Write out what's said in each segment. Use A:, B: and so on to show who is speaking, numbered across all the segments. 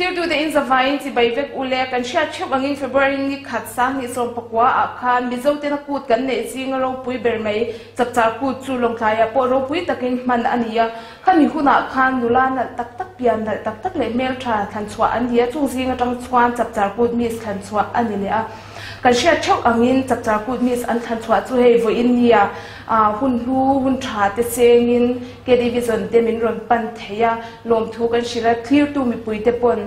A: Thirtute in zavaiin chibai vek u le, kan hriat theuh angin February ni khat 2019 ah khan Mizotena kut kan neih zinga ropui ber mai Chapchar kut chu Lawngtlaiah pawh ropui takin hman a ni a. Khami hunah khan nula nalh tak tak pian nalh tak tak leh hmeltha thlan chhuah an ni a, chung zing atang chuan Chapchar kut Miss thlan chhuah a ni leh a. Kan hriat theuh angin Chapchar kut Miss an thlan chhuah chu hei vawiin nia hun hlu hun tha te chengin KD Vision te min rawn pan thei a, lawmthu kan hrilh a, thlirtu mipui te pawn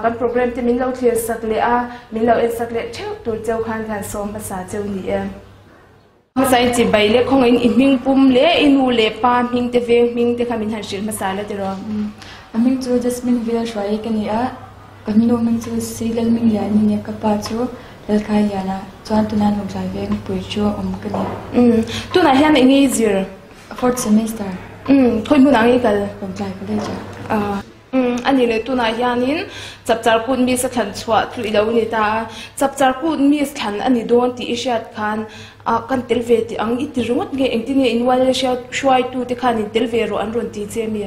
A: kan program te min lo thlir sak leh a, min lo en sak leh theuh tur cheu khan kan sawm hmasa cheu ni e. Hmasa in chibai leh khawngaihin i hming pum leh i nu leh pa hming te veng hming te kha min han hrilh hmasa la tiraw?
B: A hming chu Jasmine Vil Hruai ka ni a, ka nu hming chu Si Lalmingliani a ni a, ka pa chu Lalkai Liana, chuan tunah Lungtlai veng pui chu a awm ka ni.
A: Umm, tunah hian eng nge i zir?
B: Fourth semester.
A: Umm, khawi hmunah nge i kal?
B: Lungtlai College ah.
A: Umm, a ni leh tunah hianin Chapchar Kut Miss a thlan chhuah chu i lo ni ta a, Chapchar Kut Miss thlan a ni dawn tih i hriat khan ah kan tel ve tih ang i ti ringawt nge engtin nge in ual hruaitu te khan in tel ve rawh an rawn ti che mi?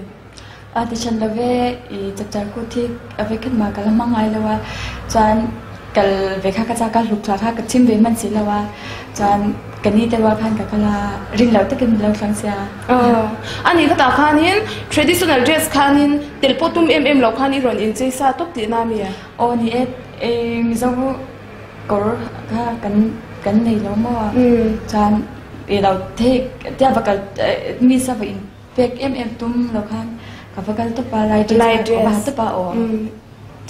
B: A ti hran lo ve, i Chapchar Kut hi a ve khat mah ka la hmang ngai lo a, chuan kal ve kha ka chak a, hluk thla kha ka chim ve hman si lo a, chuan ka ni te rual khan ka kal a, rin loh takin min lo thlang sia.
A: Aw, a nih khatah khanin traditional dress khanin tel pawh tum em em loh khan i rawn inchei sa tawp tihna a mi?
B: Aw ni e, Mizo kawr kha kan kan nei lo maw? Chuan i lo thei tia va kal mi sa va in pek em em tum lo khan ka va kal tawp a, lai dress kha ka va ha tawp a aw.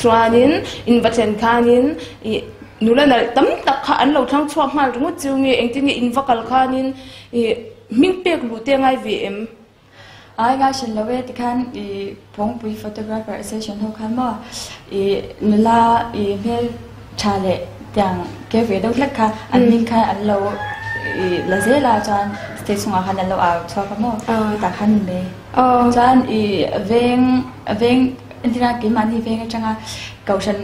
A: Chuanin in va thlen khanin i nula nalh tam tak kha an lo thlang chhuak nghal ringawt chiu nge engtin nge in va kal khanin i hming pek luh te ngai ve em?
B: Ai ngai hran lo e tikhan i Phawngpui Photographer Association ho khan maw i nula i hmel tha leh tiang ke ve deuh hlek kha an hming khan an lo i la zel a chuan stage chungah khan an lo au chhuak a maw tah khan ni mai. Chuan i veng veng Entirah keimahni veng atanga kohhran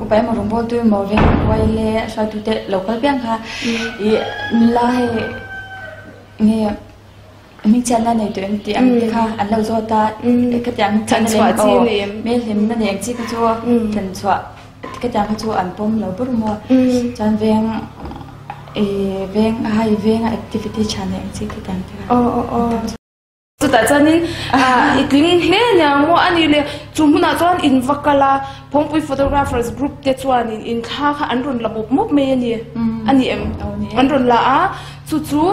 B: upa emaw rawngbawltu emaw veng huai leh hruaitute lo kal piang kha ih nula hei nge hmingchhiatna nei tawh em tih ang te kha an lo zawt a khatiang hmingchhiatna leh aw hmelhlimna nei ang chi kha chu thlanchhuah khatiang kha chu an pawm lo ber maw chuan veng ih veng hei venga activity tha nei ang chi khatiang te kha.
A: Chutah chuanin i tling hle aniang maw a ni le, chu hmunah chuan in va kal a, Phawngpui Photographers Group te chuanin in thla kha an rawn la mup mup mai a ni, a ni em? An rawn la a, chu chu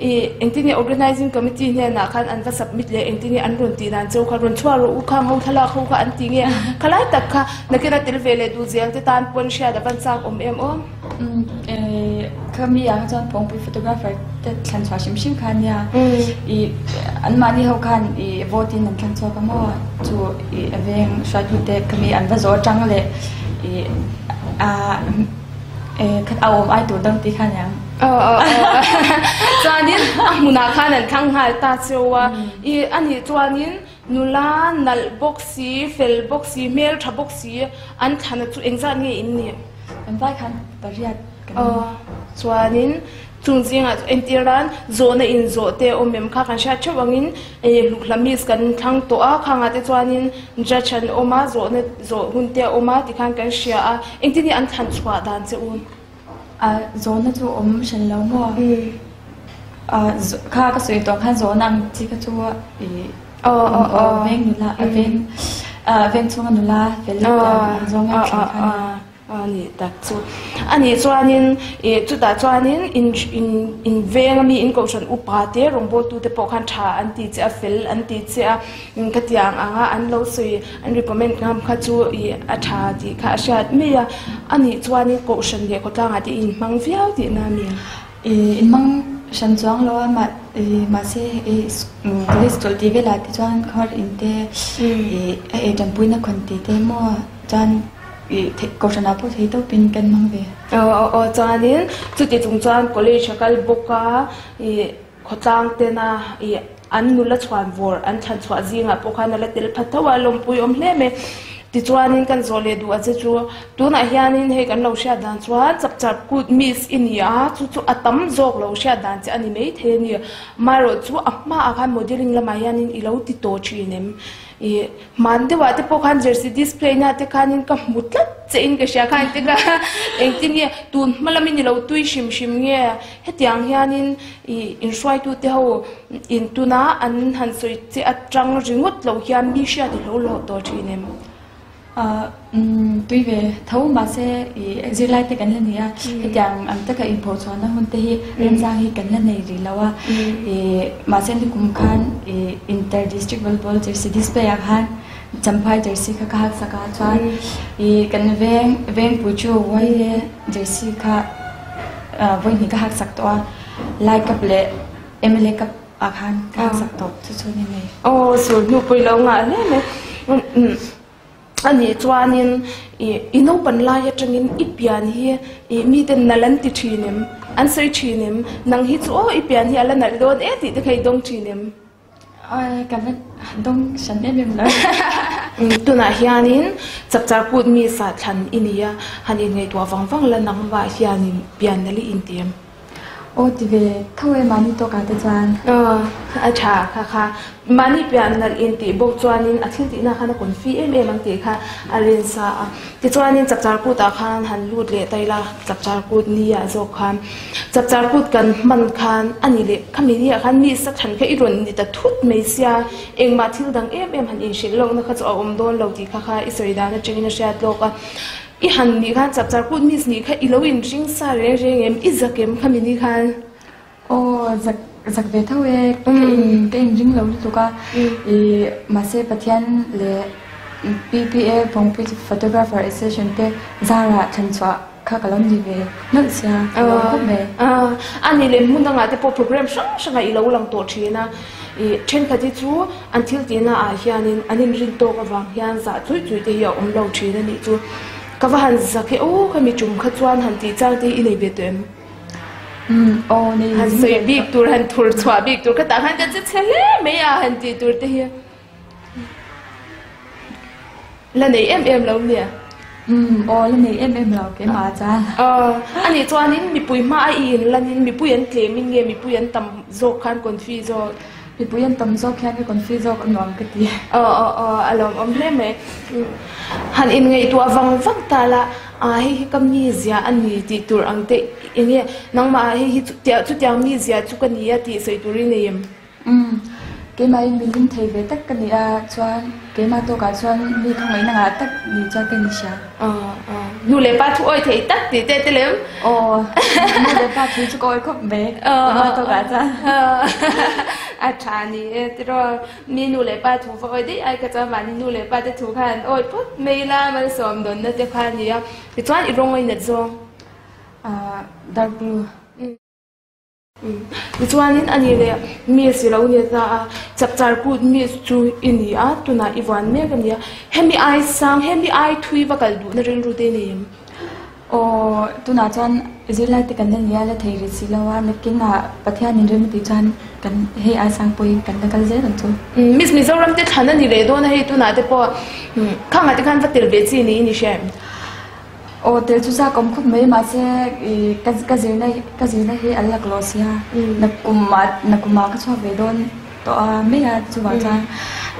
A: i engtin nge Organising Committee hnenah khan an va submit leh engtin nge an rawn tih dan cheu kha rawn chhuah rawh u khang ho thlalak ho kha an ti nge, khalai tak kha nakin a tel ve leh duh zel te tan pawn hriat a van chak awm em aw.
B: Khami ah kha chuan Phawngpui photographer te thlan chhuah hrim hrim kha ania ih anmahni ho khan ih vote in an thlang chhuak a maw chu ih a veng hruaitu te khami an va zawh atang leh ih ah khat a awm ai tur dang tih kha aniang.
A: Aw aw aw chuanin a hmunah khan an thlang nghal ta cheu a ih anih chuanin nula nalh bawk si fel bawk si hmeltha bawk si an thlana chu engzat nge in nih?
B: Kan vai khan pariat kan ni.
A: Aw, chuanin chung zingah chu entir nan zawhna inzawh te awm em kha kan hriat theuh angin hlukhla miss kan thlang tawh a, khangah te chuanin judge an awm a, zawhna zawh hun te a awm a tikhan kan hria a, engtin nge an thlan chhuah dan che u?
B: A, zawhna chu awm hran lo maw? Kha ka sawi tawh khan zawhna ang chi kha chu ih veng nula a veng veng chhunga nula fel leh ang zawnga thlan kha a nia.
A: A nih tak chu. A nih chuanin ih chutah chuanin in in in veng ami in kohhran upa te rawngbawltu te pawh khan tha an ti che a fel an ti che a khatiang anga an lo sawi an recommend ngam kha chu ih a tha tih kha a hriat mai a. A nih chuanin kohhran leh khawtlangah te in hmang viau tihna a ni.
B: Ih in hmang hran chuang lo a mah ih mahse ih police chawlh tih velah te chuan khawr in te ih a ei tanpuina khawn tih te maw chuan ih theih kohhranah pawh thei tawpin kan hmang ve.
A: Aw aw aw chuanin chuti chung chuan college a kal bawk a ih khawtlang tena ih an nula chhuan vawr an thlan chhuah zingah pawh khan a la tel phat tho a lawmpui awm hle mai. Tichuanin kan zawh leh duh a che chu tunah hianin hei kan lo hriat dan chuan chapchar kut miss i ni a, chu chu a tam zawk lo hriat dan che a ni maithei a ni. Amaherawhchu a hmaah khan modelling lamah hianin i lo ti tawh thin em? I hman deuhah te pawh khan jersey display na te khanin ka hmu tlat che in ka hria khan te kha engtin nge tun hma lamin i lo tui hrim hrim nge hetiang hianin i inhruaitu te ho in tuna an han sawi che atang ringawt lo hian mi hriat i lo hlawh tawh thin em?
B: Tui ve tho mahse i zirlai te kan la ni a, hetiang ang taka inphochhuahna hun te hi remchang hi kan la nei rih lo a, i mahse nikum khan i inter district volleyball jersey display ah khan Champhai jersey kha ka hak sak a chuan i kan veng vengpui chu Waile jersey kha vawihnih ka hak sak tawh a, Lai cup leh mla cup ah khan ka hak sak tawh chu chu a ni mai.
A: Aw sur hnu pawh i lo ngah hle mai. A nih chuanin i naupan lai atangin i pian hi i miten nalh an ti thin em? An sawi thin em? Nang hi chu aw i pian hi a la nalh dawn e tih te kha i dawng thin em?
B: Awi ka va dawng hran em em lo.
A: Tunah hianin chapchar kut mi sa thlan i ni a, han inngaihtuah vang vang la nangmah hianin pian nalh i inti em?
B: Aw ti ve tho e mahni tawkah te chuan.
A: Aw a tha kha kha. Mahni piah nalh in tih bawk chuanin a thil tihna khan a confi em em ang tih kha a rin sa a. Tichuanin chapchar kutah khan han lut leh ta ila chapchar kut ni ah zawk khan chapchar kut kan hman khan a ni leh khami ni ah khan mi sa than kha i rawn ni ta thut mai sia engmah thil dang em em han inhrilh lohna kha chu a awm dawn lo tih kha kha i sawi dan atangin a hriat lawk a. I han nih khan chapchar kut miss nih kha i lo inring sa reng reng em? I zak em khami ni khan?
B: Aw, zak zak ve tho e, ka in ka inring lo lutuk a, i mahse Pathian leh PPA Phawngpui Photographer Association te zarah thlanchhuah kha ka lo ni ve nawlh sia, ka lawm khawp mai.
A: A ni leh hmun dangah te pawh program hrang hrangah i lo lang tawh thin a, i thenkhat hi chu an thil tihna ah hianin an inrin tawk avang hian zah chuih chuih te hi a awm lo thin a nih chu. Ka va han zak e aw khami tum kha chuan han tih chang te hi i nei ve tawh em?
B: Umm aw nei
A: Han sawi bik tur han thur chhuah bik tur khatah khan ka che chhe hle mai a han tih tur te hi. La nei em em lo nia.
B: Umm aw la nei em em lo keimah chuan.
A: Aw a nih chuanin mipui hma a i inlanin mipui an tlemin nge mipui an tam zawk khan confi zawk.
B: Mipui an tam zawk hian ka confi zawk a nuam ka ti.
A: Aw aw aw a lawmawm hle mai. Han inngaihtuah vang vang ta la a hei hi ka mizia a ni tih tur ang te enge nangmah ah hei hi chutiang mizia chu ka ni a tih sawi tur i nei em?
B: Umm, keimah in min hlim thei ve tak ka ni a, chuan keimah tawkah chuan mi khawngaihna ngah tak ni chuan ka inhria.
A: Aw, aw, nu leh pa thu awi thei tak tih te te lem?
B: Aw, nu leh pa thu chu ka awi khawp mai, keimah tawkah chuan.
A: A tha ni e tiraw, mi nu leh pa thu va awi daih ai kha chuan mahni nu leh pa te thu khan an awi phawt mai la, malsawm dawnna te kha a ni a, tichuan i rawng a inat zawng?
B: Ah, dark blue.
A: Tichuanin a ni leh miss i lo ni ta a, chapchar kut miss chu i ni a, tunah i vuan mek a ni a. Hemi ai sang, hemi ai thui va kal duhna rilru te i nei em?
B: Aw, tunah chuan zirlai te kan la ni a, la thei rih si lo a, nakinah Pathian in rem a tih chuan kan hei ai sang pawhin kan la kal zel ang chu.
A: Miss Mizoram te thlan a ni leh dawn a hei tunah te pawh khangah te khan va tel ve chi niin i hria em?
B: Aw tel chu chak awm khawp mai mahse i ka ka zirna ka zirna hi an lak lawh sia nakum ah nakum ah ka chhuak ve dawn tawh a mai a chuvang chuan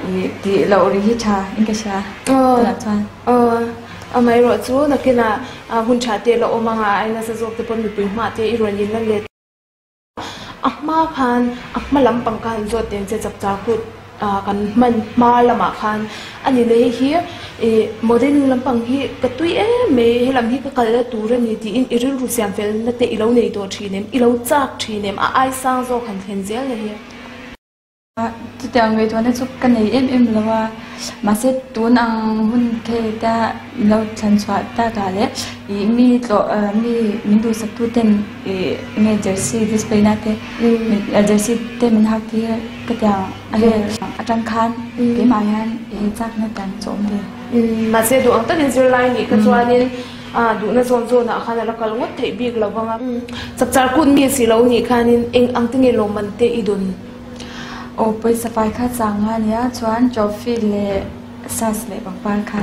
B: i tih loh ri hi tha in ka hria tunah chuan.
A: Aw amaherawh chu nakinah hun tha te la awm anga a nasa zawk te pawn mipui hmah te i rawn in la let. A hma khan a hma lampang khan zawt nen che chapchar kut kan hman hma lamah khan a ni leh hei hi ih modelling lampang hi ka tui em mai helam hi ka kalna tur a ni tiin i rilru siam felna te i lo nei tawh thin em i lo chak thin em a ai sang zawk han thlen zel na hi.
B: Chutiang ngaihtuahna chu ka nei em em lo a, mahse tun ang hun thei te min lo thlan chhuah tak ah leh ih mi tlawh mi min duhsak tu ten ih enge jersey display na te jersey te min hak tir ka tiang a vel atang khan keimah hian ih chakna tan chu awm ve.
A: Mahse duh ang takin zirlai nih kha chuanin duhna zawn zawnah khan a la kal ngawt theih bik lo vang a, chapchar kut mi si lo nih khanin eng ang te nge lawmman te i dawn?
B: Aw pawisa fai kha chang a nia chuan trophy leh sas leh pangpar kha.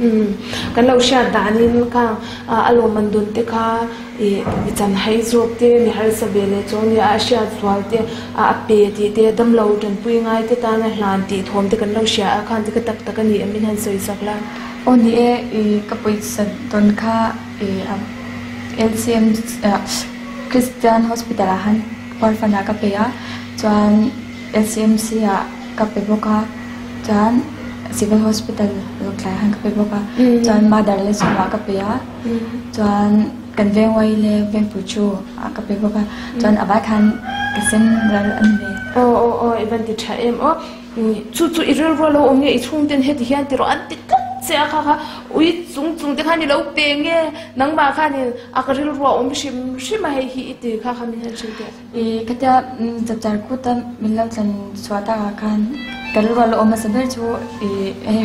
A: Umm kan lo hriat danin khang a lawmman dun te kha ih mi chanhai zawk te mi harsa ve leh chu nia a hriat zual te a pe tih te damlo tanpui ngai te tana hlan tih thawm te kan lo hria a khan te kha tak tak a ni em min han sawi sak la.
B: Aw ni e ih ka pawisa dawn kha ih LCM Christian Hospital ah khan orphan ah ka pe a chuan LCMC ah ka pe bawk a chuan Civil Hospital Lawngtlai ah khan ka pe bawk a chuan Mother leh Sawma ka pe a chuan kan Vengwai leh Vengpuichu ah ka pe bawk a chuan a vai khan ka sen ral a ni ve.
A: Aw aw aw i van ti tha em aw. Chu chu i rilru a lo awm nge i chhungten heti hian ti rawh an ti tlat che a kha kha ui chung chung te khan i lo pe nge nangmah khanin a ka rilru a awm hrim hrim a hei hi i ti kha kha min han hrilh teh.
B: I khatia chapchar kut a min lo thlen chhuah takah khan ka rilru a lo awm hmasa ber chu i hei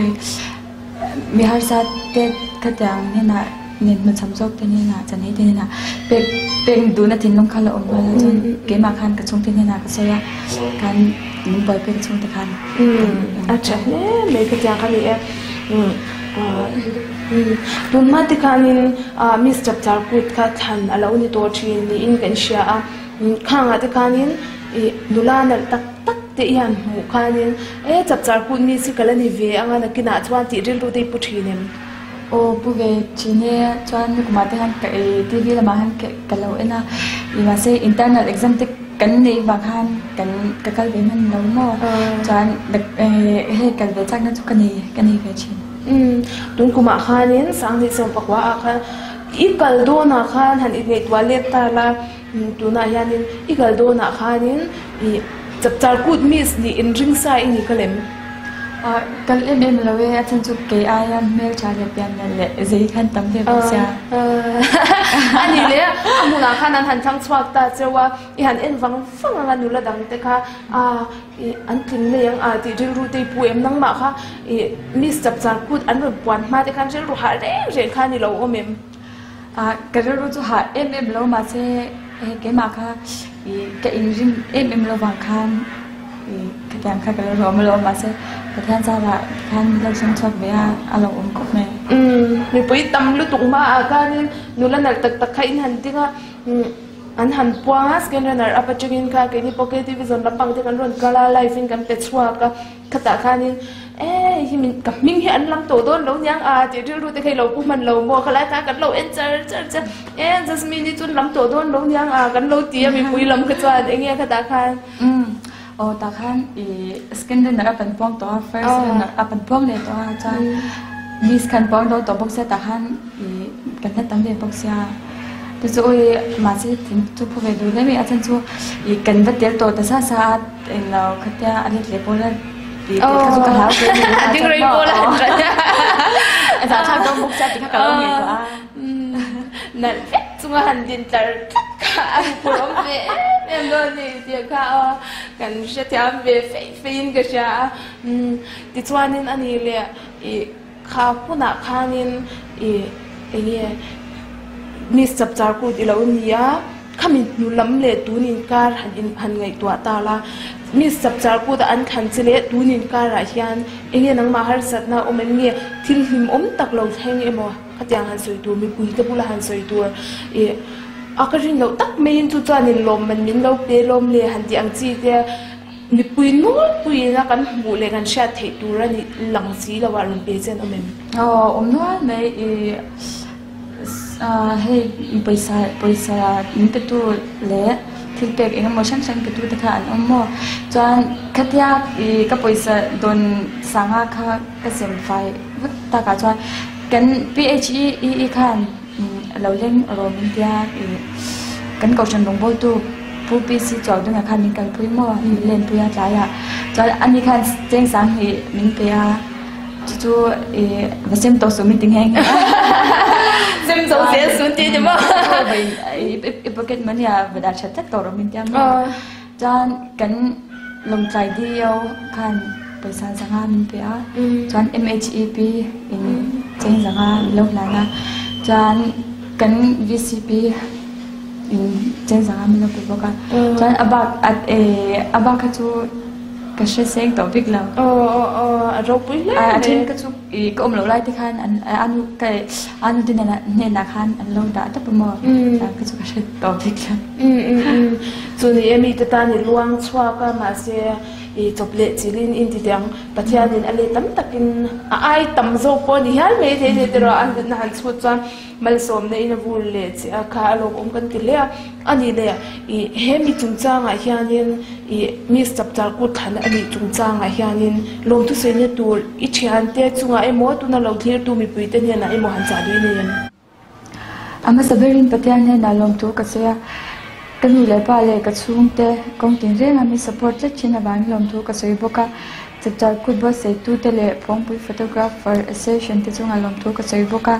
B: Mi harsa te khatiang hnenah nen hmuchham zawk te hnenah chanhei te hnenah pek pek duhna thinlung kha la awm nghal a chuan keimah khan ka chhungte hnenah ka sawi a khan min buaipui ka chhungte khan
A: A tha hle mai khatiang kha ni e. Tunhma te khanin Miss Chapchar kut kha thlan a lo ni tawh thin niin kan hria a. Khangah te khanin nula nalh tak tak te i han hmuh khanin e chapchar kut mi chi ka la ni ve anga nakinah chuan tih rilru te i pu thin em?
B: Aw pu ve thin e, chuan kumah te khan ka ei TV lamah khan ka lo en a, ih mahse internal exam te kan neih vang khan kan ka kal ve hman lo maw, chuan hei kal ve chakna chu ka nei ka nei ve thin.
A: Umm tun kumah khanin 2019 ah khan i kal dawnah khan han ingaihtuah let ta la. Tunah hianin i kal dawnah khanin i chapchar kut miss nih inringsa i ni ka lem.
B: Kal em em lo e, a chhan chu kei aia hmeltha leh pian leh zei khan tam ve bawk sia.
A: A nih leh a hmunah khan an han thlang chhuak ta cheu a, i han en vang vang ang a nula dang te kha a i an tling mai ang a tih rilru te i pu em nangmah kha i miss chapchar kut an rawn puan hma te khan rilru hah reng reng khan i lo awm em?
B: Ka rilru chu hah em em lo mahse hei keimah kha ih ka inrin em em lo vang khan ih khatiang kha ka rilru awm lo mahse Pathian zarah tikhan min lo hriam chhuak ve a, a lo awm khawp mai.
A: Umm mipui tam lutuk hmaah khanin nula nalh tak tak kha in han ding a, an han puang a second runner up atangin kha keini pawh KTV zawn lampang te kan rawn kal a live in kan pe chhuak a. Khatah khanin, Ee, hi min, ka hming hi an lam tawh dawn lo niang a tih rilru te kha i lo pu hman lo maw? Khalai kha kan lo en char char che. Ee, Jasmine hi chun lam tawh dawn lo niang a kan lo ti a mipui lam kha chuan eng nge khatah khan?
B: Umm, aw tah khan i second runner up an puang tawh a, first runner up an puang leh tawh a, chuan miss khan puang dawn tawh bawk sia tah khan i kan hla tam ve bawk sia. Chu chu awi mahse thing chu phu ve duh hle mai a chhan chu i kan va tel tawh ta sa sa a. Englo khatia a let leh pawl a ti tih kha chu ka hlau ve ni a
A: ding rei pawl a han ṭan
B: a zahthlak dawn bawk sia ti kha ka lo ngaihtuah a.
A: Nalh vek chunga han din tlar tlat kha a huphurh awm ve em em dawn a ni tih kha aw kan hrethiam ve feih feihin ka hria a. Tichuanin a ni leh ih kha hunah khanin ih eng nge Miss Chapchar kut i lo ni a. Khami hnu lam leh tun inkar han in han ngaihtuah ta la, Miss Chapchar kut a an thlan che leh tun inkarah hian eng nge nangmah harsatna awm em nge thil hlim awm tak lo thleng emaw khatiang han sawi tur mipui te bula han sawi tur ih a ka rin loh tak maiin chu chuan in lawmman min lo pe lawm le han tih ang chi te mipui nawlpuiin a kan hmuh leh kan hriat theih tur a ni lang si lo ah rawn pe che an awm em?
B: Aw awm nual mai ih. Hei pawisa pawisa min pe tu leh thil pek eng emaw hrang hrang pe tu te kha an awm maw chuan khatia ih ka pawisa dawn sanga kha ka sem fai vek takah chuan kan PHE E khan lo leng rawh min tia ih kan kohhran rawngbawltu Pu PC Chuaudunga khan min kalpui maw min lenpui a tlaiah chuan ani khan cheng sang hnih min pe a. Chu chu i va sem tawh suh min ti nghe nghe a.
A: Sem zo zel sun ti ni maw?
B: I pocket money ah va dah that tlat tawh rawh min ti a maw? Chuan kan Lawngtlai DO khan pawisa zanga min pe a, chuan MHEP in cheng zanga min lo hlan a, chuan kan VCP in cheng zanga min lo pe bawk a, chuan a bak a bak kha chu. ka hre seng tawh bik lo.
A: Aw aw aw a ropui hle
B: A
A: mai.
B: then ka chu i ka awm loh lai te khan an a nu ka a nu te hnenah hnenah khan an lo dah tawp a maw ka chu ka hre tawh bik lo.
A: Um um um chu ni e mite tan i luang chhuak a mahse i chawp leh chilhin in ti teh ang Pathianin a let tam takin a ai tam zawk pawh a ni hial mai thei thei te erawh a hlutna han chhut chuan Malsawmna in a vur leh che a, kha a lawmawm kan ti hle a. A nih leh i he mi chungchangah hianin i Miss Chapchar kut thlan a nih chungchangah hianin lawmthusawiina tur i thiante chungah emaw tuna lo thlirtu mipuite hnenah emaw han chah duh nei em?
B: A hmasa berin Pathian hnenah lawmthu ka sawi a, ka nu leh pa leh ka chhungte kawng tinreng a mi support tlat thin avangin lawmthu ka sawi bawk a. Chapchar kut buatsaitute leh Phawngpui Photographer Association te chungah lawmthu ka sawi bawk a.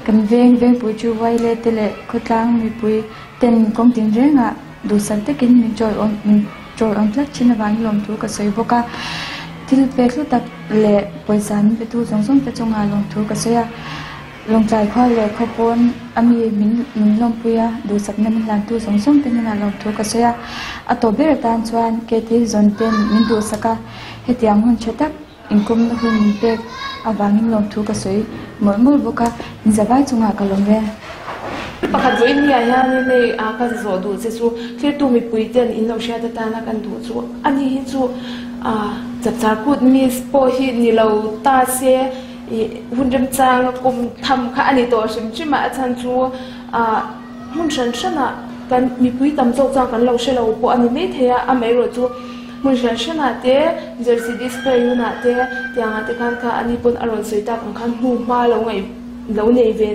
B: Kan veng vengpui chu Waile te leh khawtlang mipui ten kawng tinrengah duhsak takin min chawiawm min chawiawm tlat thin avangin lawmthu ka sawi bawk a. Thil pek hlu tak leh pawisa min petu zawng zawng te chungah lawmthu ka sawi a. Lawngtlai khua leh khaw pawn a mi min min lawmpui a, duhsakna min hlantu zawng zawng te hnenah lawmthu ka sawi a. A tawp ber atan chuan Katie zawn ten min duhsak a, hetiang hun tha tak inkawmna hun min pek avangin lawmthu ka sawi mawlh mawlh bawk a, inzavai chungah ka lawm e.
A: Pakhat vawiin ni ah hianin hei a ka zawh duh che chu thiltu mipui ten in lo hriat atana kan duh chu ani hi chu chapchar kut miss pawh hi ni lo ta se Ih hun remchang kum tham kha a ni tawh hrim hrim a, a chhan chu ah hmun hran hranah kan mipui tam zawk chuan kan lo hre lo pawh a ni mai thei a, amaherawh chu hmun hran hranah te jersey display hunah te tiangah te khan kha ani pawn a rawn sawi tak ang khan hnu hma lo ngaih lo nei ve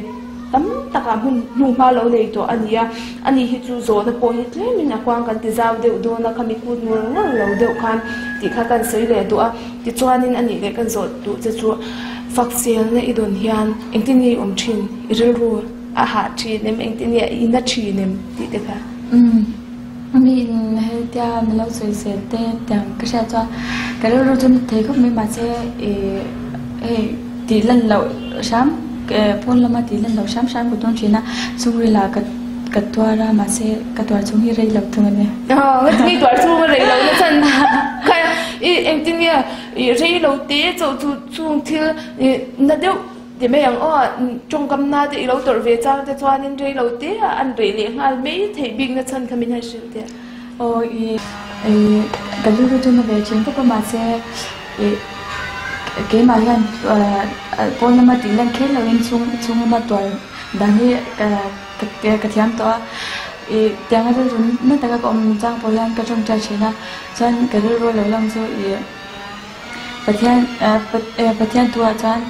A: tam takah hmun hnu hma lo nei tawh a ni a, ani hi chu zawhna pawh hi tlemin a kuang kan ti zau deuh dawn a, khami kut ngur ngur lo deuh khan tih kha kan sawi leh duh a. Tichuanin a nih leh kan zawh duh che chu fakselna i dawn hian engtin nge i awm thin, i rilru a hah thin em, engtin nge i na thin em tih te kha.
B: Umm, mi in hetia min lo sawisel te tiang ka hriat chuan ka rilru chu na thei khawp mai mahse ih hei tih lan loh hram pawn lama tih lan loh hram hram ka tum thin a, chhungril ah ka ka tuar a mahse ka tuar chhung hi rei lo thung a ni.
A: Aw nge tuar chhung a rei lo na chhan kha i engtin nge i rei lo te chauh chu chung thil i na deuh ti mai ang aw tawngkam na te i lo tawrh ve chang te chuanin rei lo te ah an rei leh nghal mai theih bik na chhan kha min han hrilh teh.
B: Aw i i ka rilru chu na ve thin khawp a mahse i keimah hian pawn lama tih lan kher loin chhung chhung lama tuar dan hi ka ka thiam tawh a ih tianga rilru na taka ka awm chang pawh hian ka tawngtai thin a chuan ka rilru lo lang chu ih Pathian Pathian thu ah chuan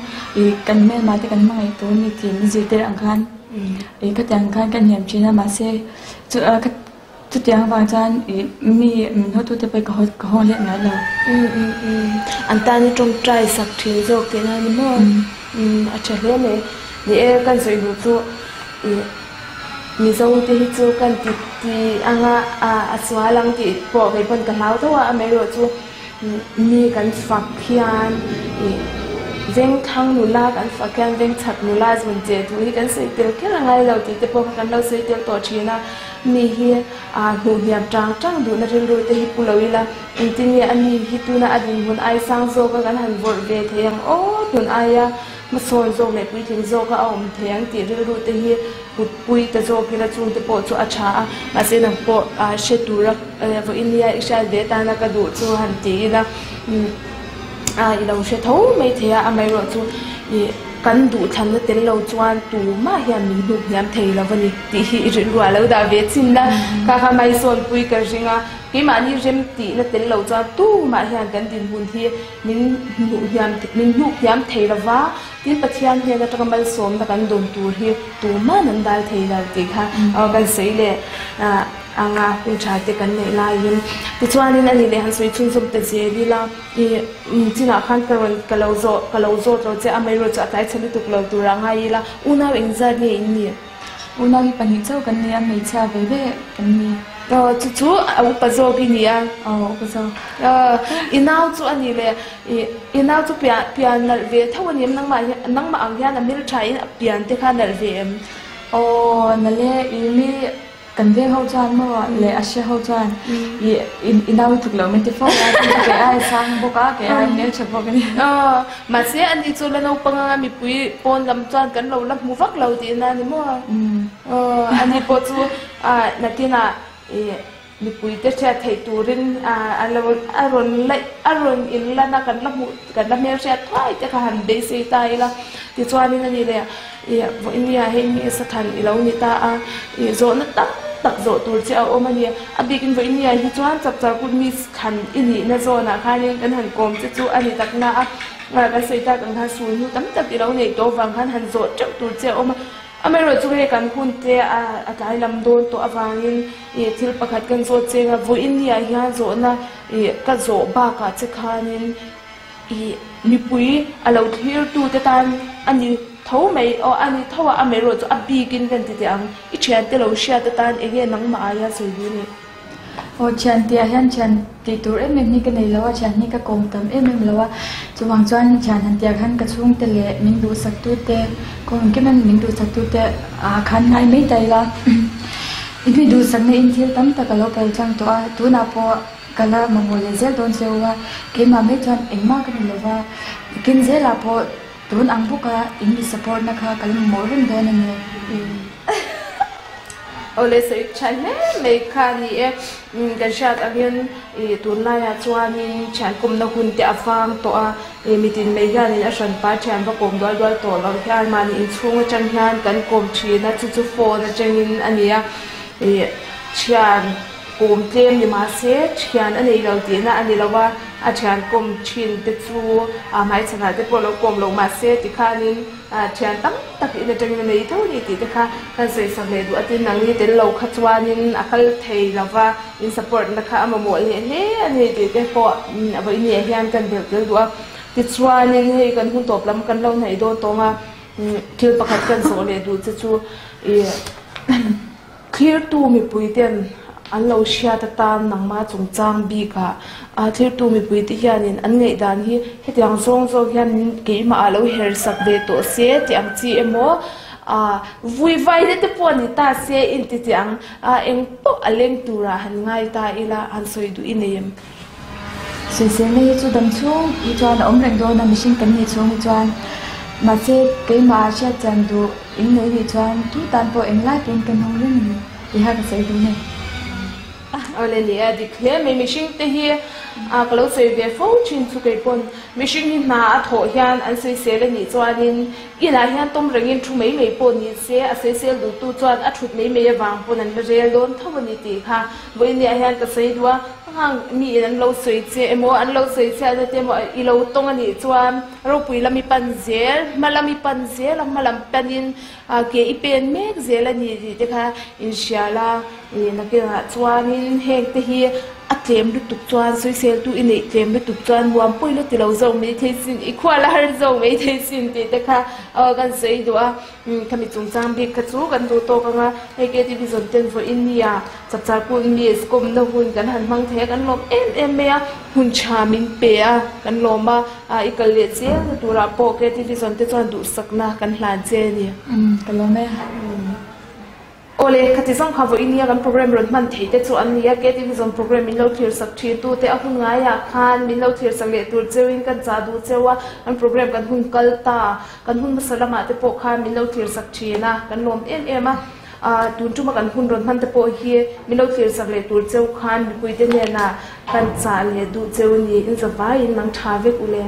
B: ih kan hmelma te kan hmangaih tur a ni tih min zirtir ang khan ih khatiang khan ka hniam thin a mahse chu Chutiang avang chuan ih mi min hawtute pawh ka haw ka haw leh ngai lo.
A: Umm umm umm an tan i tawngtai sak thin zawk tihna a ni maw? Umm a tha hle mai. Ni e kan sawi duh chu ih Mizo te hi chu kan ti ti anga a sual ang tih pawh kei pawn ka hlau tho a, amaherawh chu Mi kan fak hian ih vengthlang nula kan fak hian vengchhak nula zun che thu hi kan sawi tel kher a ngai lo tih te pawh kha kan lo sawi tel tawh thin a. Mi hi ah hmuh hniam tang tang duhna rilru te hi pu lo ila engtin nge a mi hi tuna a dinhmun ai sang zawka kan han vawrh ve thei ang aw tun aia hmasawn zawk leh puitling zawka a awm thei ang tih rilru te hi kut pui ta zawk ila chungte pawh chu a tha a, mahse nang pawh hre tura vawiin nia i hriat ve tana ka duh chu han ti ila i lo hre tho mai thei a, amaherawh chu ih kan duhthlanna tel lo chuan tumah hian min hnuk hniam thei lo a ni tih hi i rilruah lo dah ve chin a, kha kha hmaisawnpui ka ring a, keimahni rem tihna tel lo chuan tumah hian kan dinhmun hi min hnuh hniam min hnuk hniam thei lo va. Tin, Pathian hnen atanga malsawmna kan dawn tur hi tuman an dal thei lo tih kha kan sawi leh anga hun tha te kan neih laiin. Tichuanin ani leh han sawi chhunzawm ta zel ila, i chinah khan ka rawn ka lo zawh ka lo zawt lo che a, amaherawhchu chu a tlai chhe lutuk lo turah ngai ila, unau engzat nge in nih?
B: Unau hi pahnih chauh kan ni a, hmeichhia ve ve kan ni.
A: Aw, chu chu a upa zawk i ni a.
B: Aw, upa zawk.
A: Aw, i nau chu a ni le. I, i nau chu pian, pian nalh ve tho a ni em? Nangmah hian, nangmah ang hian a hmeltha in a pian te kha nalh ve em?
B: Aw, nalh e, i mi. Kan veng ho chuan maw leh a hre ho chuan i i nau tluk lo min ti fo a, chu chu kei ai sang bawk a, kei ai hmeltha bawk a ni.
A: Aw, mahse ani chu la naupang anga mipui pawn lam chuan kan lo la hmu vak lo tihna a ni maw? Aw, ani pawh chu nakinah i Mipui te hriat theih turin a lo a rawn laih a rawn in lan a kan la hmuh kan la hmelhriat thuai te kha han beisei ta ila tichuanin a ni leh ih vawinia hei mi sathan i lo ni ta a ih zawhna tam tak zawh tur che a awm a ni a bikin vawinia hi chuan chapchar kut mi thlan i nihna zawnah khanin kan han kawm che chu a ni tak na a kan sawi tak ang khan sul hnu tam tak i lo neih tawh vang khan han zawh teuh tur che a awm a. Amaherawhchu hei kan hun te a tlai lam dawn tawh avangin ih thil pakhat kan zawt cheng a, vawiin ni ah hian zawhna ih ka zawh bakah che khanin ih mipui a lo thlir tu te tan a ni tho mai aw a ni tho a, amaherawhchu a bikin kan ti teh ang, i thiante lo hriat atan eng nge nangmah aia sawi duh ni?
B: Aw thian tih ah hian thian tih tur em em hi ka nei lo a, thian hi ka kawm tam em em lo a, chuvang chuan thian han tih ah khan ka chhungte leh min duhsak tu te kawng engkim in min duhsak tu te ah khan ngai mai ta ila i mi duhsak na in thil tam tak a lo pal tlang tawh a, tunah pawh ka la mamawh leh zel dawn che u a, keimah mai chuan engmah ka ni lo va, kin zelah pawh tun ang bawk a in mi support na kha ka la mamawh reng dawn a ni.
A: Awle sawi tha hle mai kha a ni e. Kan hriat angin ih tunlaiah chuanin thian kawmna hun te a vang tawh a, ih mitin mai hianin a hranpa thian va kawm dual dual tawh loh hian mahni inchhung atang hian kan kawm thin a, chu chu phone atangin a ni a, ih thian kawm tlem ni mahse thian a nei lo tihna a ni lo a, a thian kawm thin te chu a hmaichhanah te pawh lo kawm loh mahse tikhanin. Thian tam tak in atangin a nei tho a ni tih te kha kan sawisak leh duh a tin ang ni tel lo kha chuanin a kal thei lo va, in support na kha a mamawh leh hle a ni tih te pawh a vawiin ah hian kan belh tel duh a. Tichuanin hei kan hun tawp lam kan lo hnaih dawn tawng a, thil pakhat kan zawh leh duh che chu ih Thlirtu mipuiten an lo hriat atan nangma chungchang bikah thlirtu mipuite hianin an ngaihdan hi hetiang zawng zawng hian keimah ah lo her sak ve tawh se tih ang chi emaw vui vai te te pawh ni ta se inti tih ang eng pawh a leng turah han ngai ta ila han sawi duh i nei em?
B: Sawiselna hi chu dam chhung hi chuan a awm reng dawn a, mihring kan nih chhung hi chuan. Mahse, keimah ah hriat chian duh in nei nih chuan tu tan pawh englai pawhin kan hawng reng a ni tih kha ka sawi duh nei.
A: Awle ni a dik hle mai, mihring te hi ka lo sawi ve fo thin chu kei pawn mihring hi hna a thawh hian an sawisel a nih chuanin inah hian tawm rengin thu mai mai pawh ni se a sawisel duhtu chuan a thut mai mai avang pawn an la rel dawn tho a ni tih kha vawiin ah hian ka sawi duh a. Hang mi in an lo sawi che emaw, an lo sawi chhiatna te emaw i lo tawng a nih chuan ropui lam i pan zel, hma lam i pan zel a, hma lam panin ke i pen mek zel a ni tih te kha inhria la, ih nakinah chuanin heng te hi a tlem lutuk chuan sawiseltu i neih tlem lutuk chuan nuam pawi la ti lo zo mai thei sin, i khual a har zo mai thei sin tih te kha kan sawi duh a. Khami chungchang bik kha chu kan duh tawk ang a, hei KTV zawn ten vawiin nia chapchar kut miss kawmna hun kan han hmang thei a, kan lawm em em mai a, hun tha min pe a, kan lawm a, i kal leh chiang na turah pawh KTV zawn te chuan duhsakna kan hlan che a ni.
B: Ka lawm e.
A: Awle, khati zawng kha vawiin nia kan program rawn hman thei te chu an ni a, KTV zawn program min lo thlir sak thin tu te a hun ngaiah khan min lo thlir sak leh tur cheuin kan chah duh cheu a, kan program kan hun kal ta, kan hun hmasa lamah te pawh khan min lo thlir sak thin a, kan lawm em em a, ah tun tuma kan hun rawn hman te pawh hi min lo thlir sak leh tur cheu khan mipui te hnenah kan chah leh duh cheu ni, in zavaiin nang tha vek ule.